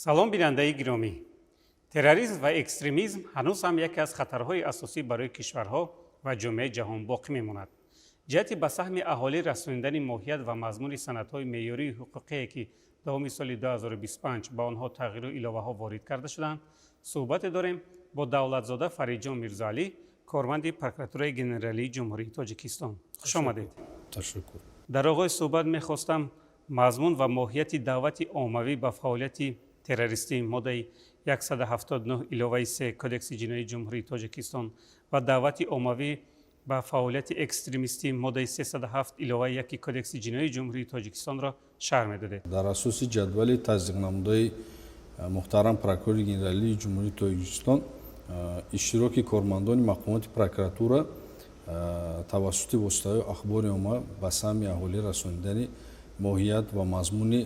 Салом, бинандаи гиромӣ. Терроризм ва экстремизм ҳанӯз ҳам яке аз хатарҳои асосӣ барои кишварҳо ва ҷомеаи ҷаҳон боқӣ мемонад. Ҷиҳати ба саҳми аҳолӣ расонидани моҳият ва мазмуни санадҳои меъёрии ҳуқуқие, ки давоми соли 2025 ба онҳо тағйиру иловаҳо ворид карда шуданд, суҳбате дорем бо Давлатзода Фаридҷон Мирзоалӣ, корманди Прокуратураи Генералии Ҷумҳурии Тоҷикистон. Хуш омадед. Ташаккур. Дар оғози суҳбат мехостам мазмун ва моҳияти даъвати оммавӣ ба фаъолияти террористӣ, моддаи 179 иловаи 3 Кодекси ҷиноии Ҷумҳурии Тоҷикистон, ва даъвати оммавӣ ба фаъолияти экстремистӣ, моддаи 307 иловаи 1 Кодекси ҷиноии Ҷумҳурии Тоҷикистонро шарҳ медодед. Дар асоси ҷадвали тасдиқнамудаи муҳтарам прокурори генералии Ҷумҳурии Тоҷикистон, иштироки кормандони мақомоти прокуратура тавассути воситаҳои ахбори омма ба саҳми аҳолӣ расонидани моҳият ва мазмуни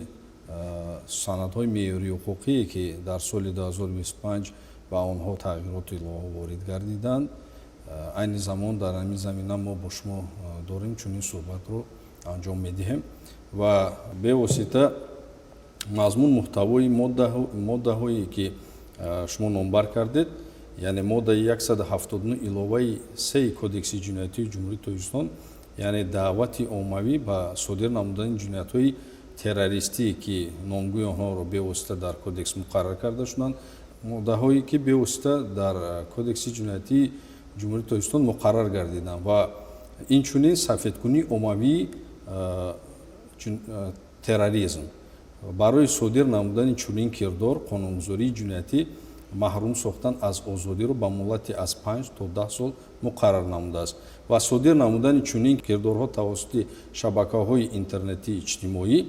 санадҳои меъёрии ҳуқуқие, ки дар соли 2025 ба онҳо тағйироту иловаҳо ворид гардиданд, айни замон дар ҳамин замина мо бо шумо дорем чунин суҳбатро анҷом медиҳем ва бевосита мазмун муҳтавои моддаҳое, ки шумо номбар кардед, яъне моддаи 179 иловаи 3 Кодекси ҷиноятии Ҷумҳурии Тоҷикистон, яъне даъвати оммавӣ ба содир намудани ҷиноятҳои террористӣ, ки номгӯи онҳоро бевосита дар кодекс муқаррар карда шуданд, моддаҳое, ки бевосита дар Кодекси ҷиноятии Ҷумҳурии Тоҷикистон муқаррар гардиданд, ва инчунин сафедкунии оммавии терроризм, барои содир намудани чунин кирдор қонунгузории ҷиноятӣ маҳрум сохтан аз озодиро ба муҳлати аз 5 то 10 сол муқаррар намудааст ва содир намудани чунин кирдорҳо тавассути шабакаҳои интернетии иҷтимоӣ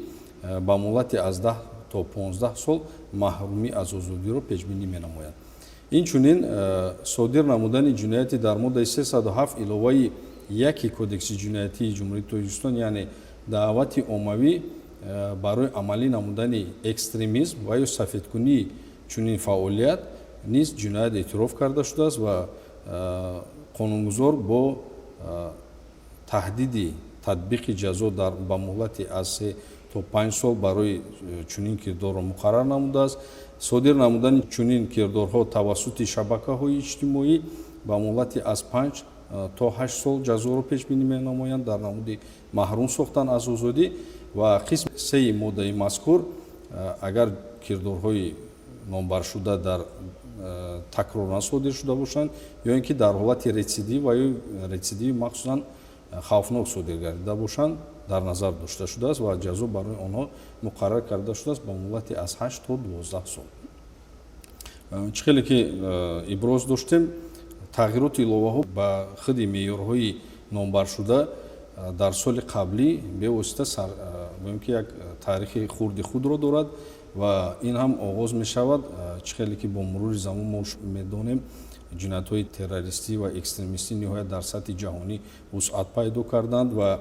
ба муҳлати аз 10 то 15 сол маҳрумӣ аз озодиро пешбинӣ менамояд. Инчунин содир намудани ҷинояти дар моддаи 307 иловаи 1 Кодекси ҷиноятии Ҷумҳурии Тоҷикистон, яъне даъвати оммавӣ барои амалӣ намудани экстремизм ва ё сафедкунии чунин фаъолият низ ҷиноят эътироф карда шудааст ва қонунгузор бо таҳдиди татбиқи ҷазо ба муҳлати аз 3 то 5 сол барои чунин кирдорро муқаррар намудааст. Содир намудани чунин кирдорҳо тавассути шабакаҳои иҷтимоӣ ба муҳлати аз 5 то 8 сол ҷазоро пешбинӣ менамоянд дар намуди маҳрум сохтан аз озодӣ. Ва қисми сеи моддаи мазкур, агар кирдорҳои номбаршуда дар такроран содир шуда бошанд ё ин ки дар ҳолати рецидив ва ё рецидиви махсусан хавфнок содир гардида бошанд, дар назар дошта шудааст ва ҷазо барои онҳо муқаррар карда шудааст ба муҳлати аз 8 то 12 сол. Чӣ хеле ки иброз доштем, тағйироту иловаҳо ба худи меъёрҳои номбаршуда дар соли қаблӣ бевосита, гӯем ки, як таърихи хурди худро дорад ва ин ҳам оғоз мешавад. Чӣ хеле ки бо мурури замон мо медонем, ҷиноятҳои террористӣ ва экстремистӣ ниҳоят дар сатҳи ҷаҳонӣ вусъат пайдо карданд ва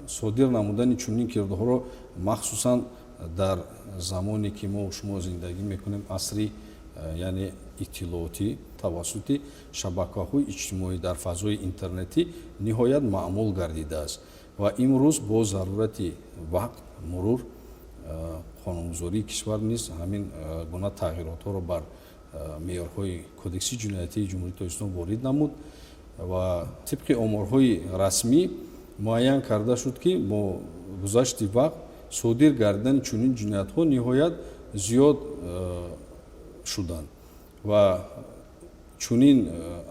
содир намудани чунин кирдорҳоро, махсусан дар замоне ки мо шумо зиндагӣ мекунем, асри яъне иттилоотӣ, тавассути шабакаҳои иҷтимоӣ, дар фазои интернетӣ ниҳоят маъмул гардидааст ва имрӯз бо зарурати вақт мурур қонунгузории кишвар низ ҳамин гуна тағйиротҳоро бар меъёрҳои Кодекси ҷиноятии Ҷумҳурии Тоҷикистон ворид намуд. Ва тибқи оморҳои расмӣ муайян карда шуд, ки бо гузашти вақт содир гардидани чунин ҷиноятҳо ниҳоят зиёд шуданд ва чунин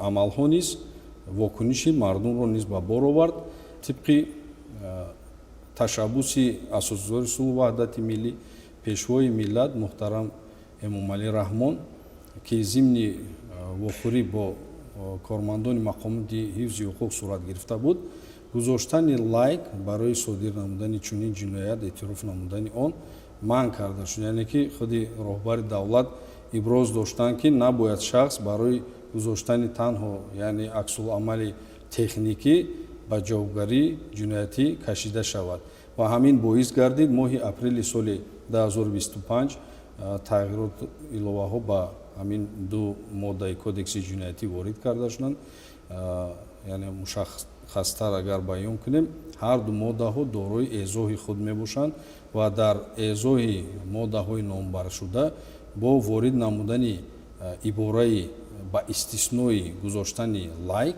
амалҳо низ вокуниши мардумро низ ба бор овард. Тибқи ташаббуси Асосгузори сулҳу ваҳдати миллӣ, Пешвои миллат муҳтарам Эмомалӣ Раҳмон, ки зимни вохӯрӣ бо кормандони мақомоти ҳифзи ҳуқуқ сурат гирифта буд, гузоштани лайк барои содир намудани чунин ҷиноят эътироф намудани он манъ карда шуд. Яъне ки худи роҳбари давлат иброз доштанд, ки набояд шахс барои гузоштани танҳо, яъне аксуламали техникӣ, ба ҷавобгарии ҷиноятӣ кашида шавад. Ва ҳамин боис гардид, моҳи апрели соли 2025 тағйирот иловаҳо ба ҳамин ду моддаи Кодекси ҷиноятӣ ворид карда шуданд. Яъне мушаххастар агар баён кунем, ҳар ду моддаҳо дорои эзоҳи худ мебошанд ва дар эзоҳи моддаҳои номбаршуда Бо ворид намудани ибораи ба истиснои гузоштани лайк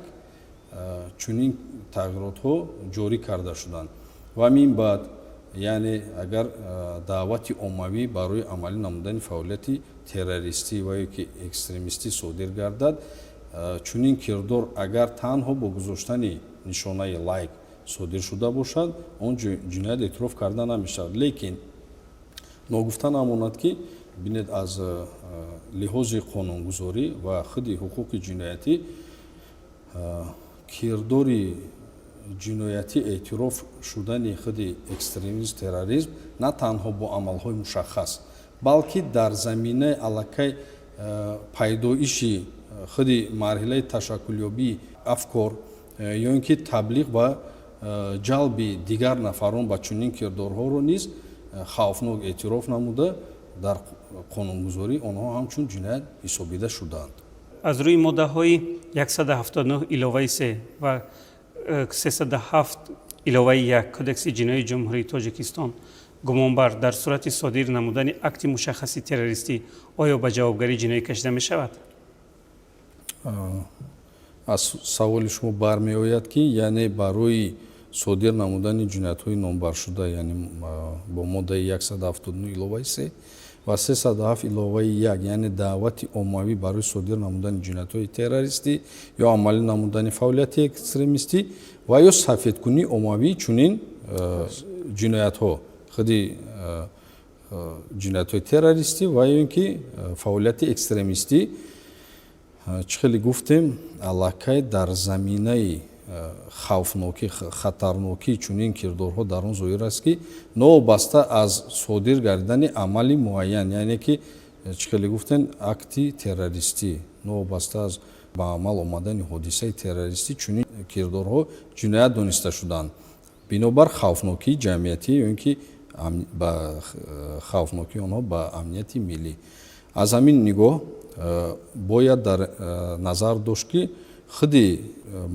чунин тағйиротҳо ҷорӣ карда шуданд. Ва мин баъд, яъне агар даъвати оммавӣ барои амалӣ намудани фаъолияти террористӣ ва ё ки экстремистӣ содир гардад, чунин кирдор агар танҳо бо гузоштани нишонаи лайк содир шуда бошад, он ҷиноят эътироф карда намешавад. Лекин ногуфта намонад, ки бинед, аз лиҳози қонунгузорӣ ва худи ҳуқуқи ҷиноятӣ кирдори ҷиноятӣ эътироф шудани худи экстремизм, терроризм на танҳо бо амалҳои мушаххас, балки дар заминаи аллакай пайдоиши худи марҳилаи ташаккулёбии афкор ё ин ки таблиғ ва ҷалби дигар нафарон ба чунин кирдорҳоро низ хавфнок эътироф намуда, дар қонунгузорӣ онҳо ҳамчун ҷиноят ҳисобида шудаанд. Аз рӯи моддаҳои 179 иловаи 3 ва 307 иловаи 1 Кодекси ҷиноии Ҷумҳурии Тоҷикистон гумонбар дар сурати содир намудани акти мушаххаси террористӣ оё ба ҷавобгарии ҷиноӣ кашида мешавад? Аз саволи шумо бармеояд, ки яъне барои содир намудани ҷиноятҳои номбаршуда, яъне бо моддаи 179 иловаи 3 ва 307 иловаи 1, яъне даъвати оммавӣ барои содир намудани ҷиноятҳои террористӣ ё амалӣ намудани фаъолияти экстремистӣ ва ё сафедкунии оммавии чунин ҷиноятҳо, худи ҷиноятҳои террористӣ ва ё ин ки фаъолияти экстремистӣ, чӣ хеле гуфтем, аллакай дар заминаи хавфнокӣ, хатарнокии чунин кирдорҳо дар он зоҳир аст, ки новобаста аз содир гардидани амали муайян, яъне ки чӣ хеле гуфтем, акти террористӣ, новобаста аз ба амал омадани ҳодисаи террористӣ, чунин кирдорҳо ҷиноят дониста шуданд бинобар хавфнокии ҷамъиятӣ ё ин ки ба хавфнокии онҳо ба амнияти миллӣ. Аз ҳамин нигоҳ бояд дар назар дошт, ки худи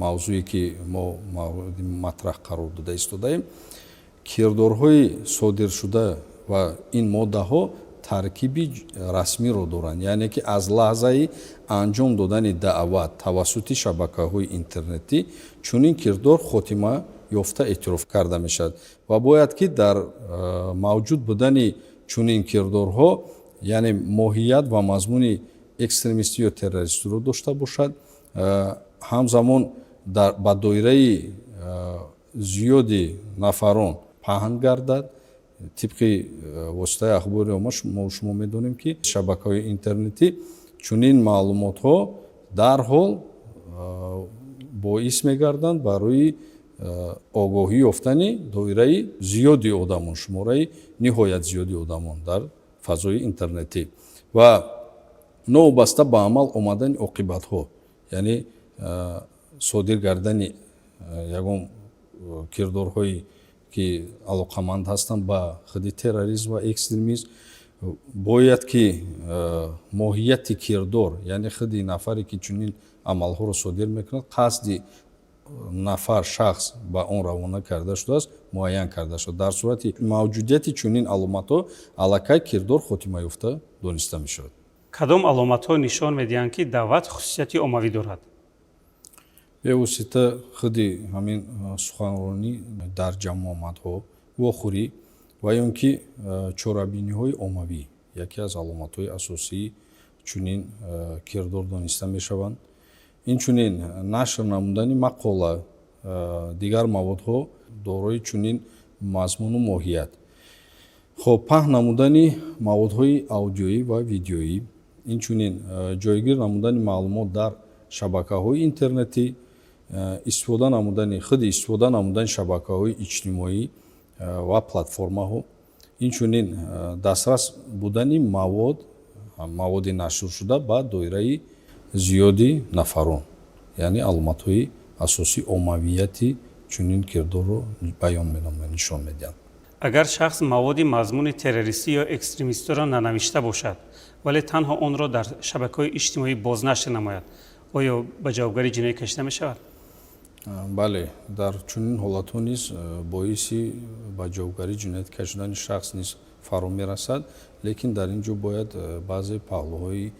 мавзӯе, ки мо мавриди матраҳ қарор дода истодаем, кирдорҳои содиршуда ва ин моддаҳо таркиби расмиро доранд, яъне ки аз лаҳзаи анҷом додани даъват тавассути шабакаҳои интернетӣ чунин кирдор хотима ёфта эътироф карда мешавад ва бояд ки дар мавҷуд будани чунин кирдорҳо, яъне моҳият ва мазмуни экстремистӣ ё террористиро дошта бошад, ҳамзамон ба доираи зиёди нафарон паҳн гардад. Тибқи воситаи ахбори омма мо шумо медонем, ки шабакаҳои интернетӣ чунин маълумотҳо дарҳол боис мегарданд барои огоҳӣ ёфтани доираи зиёди одамон, шумораи ниҳоят зиёди одамон дар фазои интернетӣ ва новобаста ба амал омадани оқибатҳо, яъне содир гардани ягон кирдорҳое, ки алоқаманд ҳастанд ба худи терроризм ва экстремизм, бояд ки моҳияти кирдор, яъне худи нафаре, ки чунин амалҳоро содир мекунад, қасди нафар, шахс ба он равона карда шудааст, муайян карда шуд. Дар сурати мавҷудияти чунин аломатҳо аллакай кирдор хотимаёфта дониста мешавад. Кадом аломатҳо нишон медиҳанд, ки даъват хусусияти оммавӣ дорад? Бевосита худи ҳамин суханронӣ дар ҷамъомадҳо, вохӯрӣ ва ё ин ки чорабиниҳои оммавӣ яке аз аломатҳои асосии чунин кирдор дониста мешаванд. Инчунин нашр намудани мақола, дигар маводҳо дорои чунин мазмуну моҳият, хоб, паҳн намудани маводҳои аудиоӣ ва видеоӣ, инчунин ҷойгир намудани маълумот дар шабакаҳои интернетӣ, истифода намудани худи истифода намудани шабакаҳои иҷтимоӣ ва платформаҳо, инчунин дастрас будани маводи нашршуда ба доираи зиёди нафарон, яъне аломатҳои асосии оммавияти чунин кирдорро баён менамоянд, нишон медиҳанд. Агар шахс маводи мазмуни террористӣ ё экстремистиро нанавишта бошад, вале танҳо онро дар шабакаҳои иҷтимоӣ бознашр намояд, оё ба ҷавобгарии ҷиноӣ кашида мешавад? Бале, дар чунин ҳолатҳо низ боиси ба ҷавобгарии ҷиноятӣ кашидани шахс низ фаро мерасад, лекин дар ин ҷо бояд баъзе паҳлӯҳои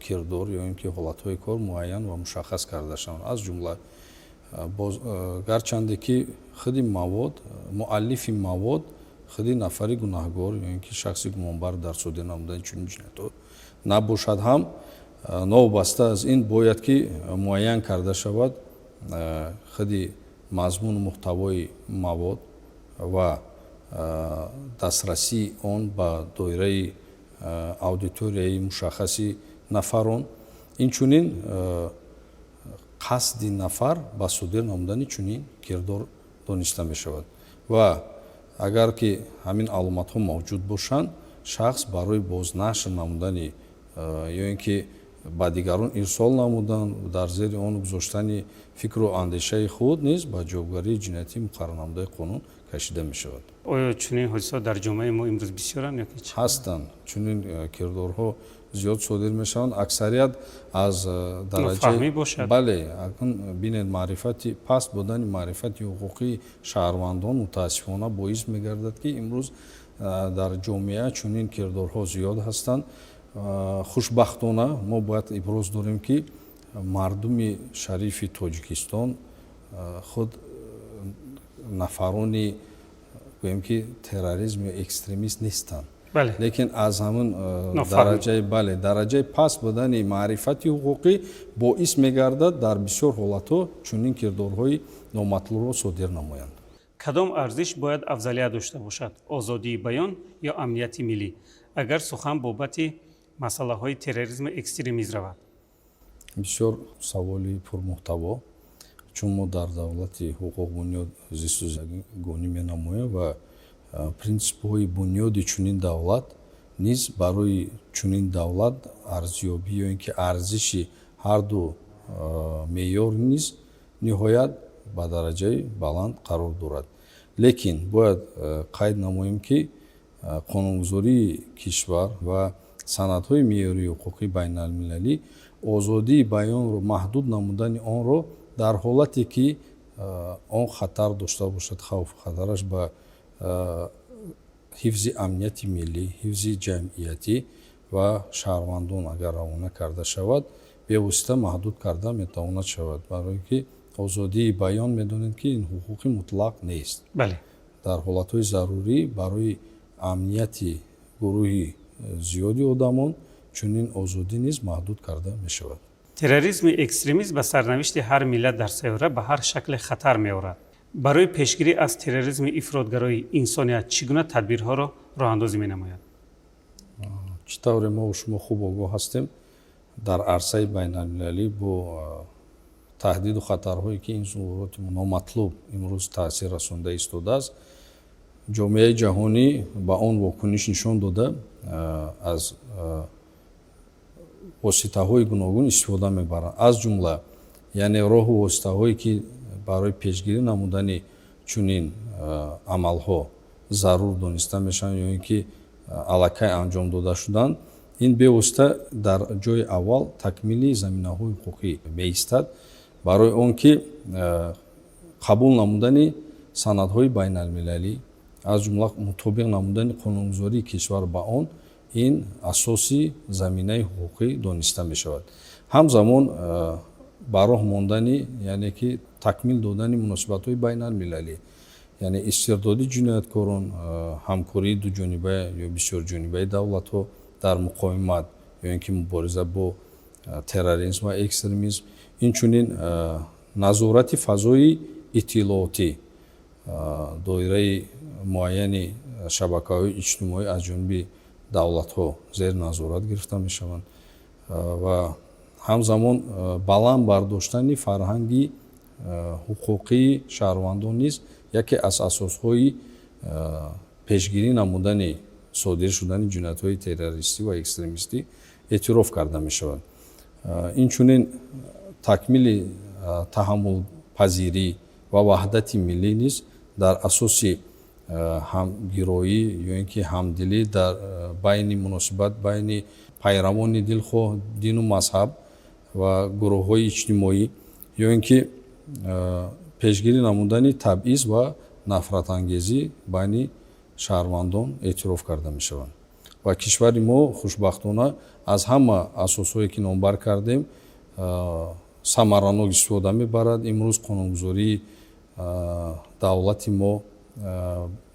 кирдор ё ин ки ҳолатҳои кор муайян ва мушаххас карда шаванд. Аз ҷумла, гарчанде ки худи мавод, муаллифи мавод худи нафари гунаҳгор ё ин ки шахси гумонбар дар содир намудани чунин ҷиноятҳо набошад ҳам, новобаста аз ин бояд ки муайян карда шавад худи мазмуну муҳтавои мавод ва дастрасии он ба доираи аудиторияи мушаххаси нафарон, инчунин қасди нафар ба содир намудани чунин кирдор дониста мешавад. Ва агар ки ҳамин аломатҳо мавҷуд бошанд, шахс барои бознашр намудани ё ин ки ба дигарон ирсол намудан, дар зери он гузоштани фикру андешаи худ низ ба ҷавобгарии ҷиноятӣ муқаррар намудаи қонун кашида мешавад. Оё чунин ҳодисаҳо дар ҷомеаи мо имрӯз бисёранд ё ки чӣ? Ҳастанд, чунин кирдорҳо зиёд содир мешаванд, аксарият аз дараҷаи бошад. Бале, акнун бинед, маърифати паст будани маърифати ҳуқуқии шаҳрвандон мутаассифона боис мегардад, ки имрӯз дар ҷомеа чунин кирдорҳо зиёд ҳастанд. Хушбахтона, мо бояд иброз дорем, ки мардуми шарифи Тоҷикистон худ нафарони, гӯем ки, терроризм ё экстремист нестанд, лекин аз ҳамин дараҷаи, бале, дараҷаи паст будани маърифати ҳуқуқӣ боис мегардад, дар бисёр ҳолатҳо чунин кирдорҳои номатлубро содир намоянд. Кадом арзиш бояд афзалият дошта бошад: озодии баён ё амнияти миллӣ, агар сухан бобати масъалаҳои терроризму экстремизм равад? Бисёр саволи пурмуҳтаво, чун мо дар давлати ҳуқуқбунёд зисту зиндагонӣ менамоем ва принсипҳои бунёди чунин давлат низ барои чунин давлат арзёбӣ ё ин ки арзиши ҳарду меъёр низ ниҳоят ба дараҷаи баланд қарор дорад. Лекин бояд қайд намоем, ки қонунгузории кишвар ва санадҳои меъёрии ҳуқуқии байналмилалӣ озодии баёнро маҳдуд намудани онро дар ҳолате ки он хатар дошта бошад, хавфу хатараш ба ҳифзи амнияти миллӣ, ҳифзи ҷамъиятӣ ва шаҳрвандон агар равона карда шавад, бевосита маҳдуд карда метавонад шавад, барое ки озодии баён, медонед, ки ин ҳуқуқи мутлақ нест. Дар ҳолатҳои зарурӣ барои амнияти гурӯҳи зиёди одамон чунин озодӣ низ маҳдуд карда мешавад. Терроризму экстремизм ба сарнавишти ҳар миллат дар сайёра ба ҳар шакле хатар меорад. Барои пешгирӣ аз терроризми ифротгароӣ инсоният чӣ гуна тадбирҳоро роҳандозӣ менамояд? Чӣ тавре мо шумо хуб огоҳ ҳастем, дар арсаи байналмилалӣ бо таҳдиду хатарҳое, ки ин зуҳуроти номатлуб имрӯз таъсир расонда истодааст, ҷомеаи ҷаҳонӣ ба он вокуниш нишон дода, аз воситаҳои гуногун истифода мебаранд. Аз ҷумла, яъне, роҳу воситаҳое, ки барои пешгирӣ намудани чунин амалҳо зарур дониста мешаванд ё ин ки аллакай анҷом дода шуданд, ин бевосита дар ҷои аввал такмили заминаҳои ҳуқуқӣ меистад, барои он ки қабул намудани санадҳои байналмилалӣ, аз ҷумла мутобиқ намудани қонунгузории кишвар ба он, ин асоси заминаи ҳуқуқӣ дониста мешавад. Ҳамзамон ба роҳ мондани, яъне ки такмил додани муносибатҳои байналмилалӣ, яъне истирдоди ҷинояткорон, ҳамкории дуҷониба ё бисёрҷонибаи давлатҳо дар муқовимат ё ин ки мубориза бо терроризм ва экстремизм, инчунин назорати фазои иттилоотӣ, доираи муайяни шабакаҳои иҷтимоӣ аз ҷониби давлатҳо зери назорат гирифта мешаванд ва ҳамзамон баланд бардоштани фарҳанги ҳуқуқии шаҳрвандон низ яке аз асосҳои пешгирӣ намудани содир шудани ҷиноятҳои террористӣ ва экстремистӣ эътироф карда мешавад. Инчунин такмили таҳаммулпазирӣ ва ваҳдати миллӣ низ дар асоси ҳамгироӣ ё ин ки ҳамдилӣ дар байни муносибат байни пайравони дилхоҳ дину мазҳаб ва гурӯҳҳои иҷтимоӣ ё ин ки пешгирӣ намудани табъиз ва нафратангезӣ байни Шаҳрвандон эътироф карда мешаванд ва кишвари мо, хушбахтона, аз ҳама асосҳое, ки номбар кардем, самаранок истифода мебарад. Имрӯз қонунгузории давлати мо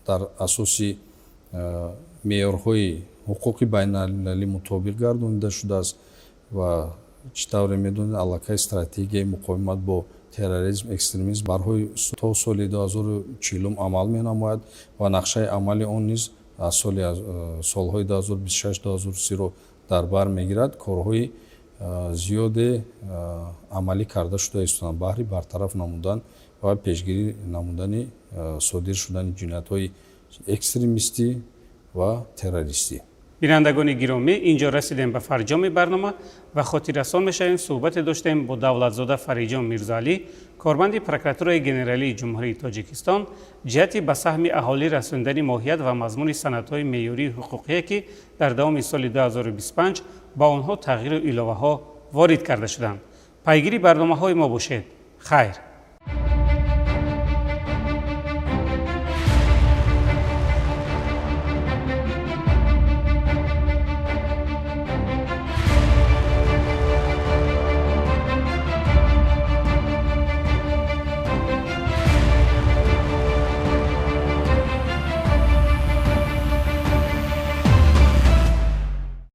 дар асоси меъёрҳои ҳуқуқи байналмилалӣ мутобиқ гардонида шудааст ва чӣ тавре медонед, аллакай стратегияи муқовимат бо терроризм, экстремизм барҳои то соли 2040 амал менамояд ва нақшаи амали он низ аз соли солҳои 2026-2030-ро дар бар мегирад. Корҳои зиёде амалӣ карда шуда истоданд баҳри бартараф намудан ва пешгирӣ намудани содир шудани ҷиноятҳои экстремистӣ ва террористӣ. Бинандагони гиромӣ, инҷо расидем ба фарҷоми барнома ва хотиррасон мешавем, суҳбате доштем бо Давлатзода Фаридҷон Мирзоалӣ, корманди Прокуратураи Генералии Ҷумҳурии Тоҷикистон, ҷиҳати ба саҳми аҳолӣ расондани моҳият ва мазмуни санадҳои меъёрии ҳуқуқие, ки дар давоми соли 2025 ба онҳо тағйиру иловаҳо ворид карда шуданд. Пайгири барномаҳои мо бошед. Хайр.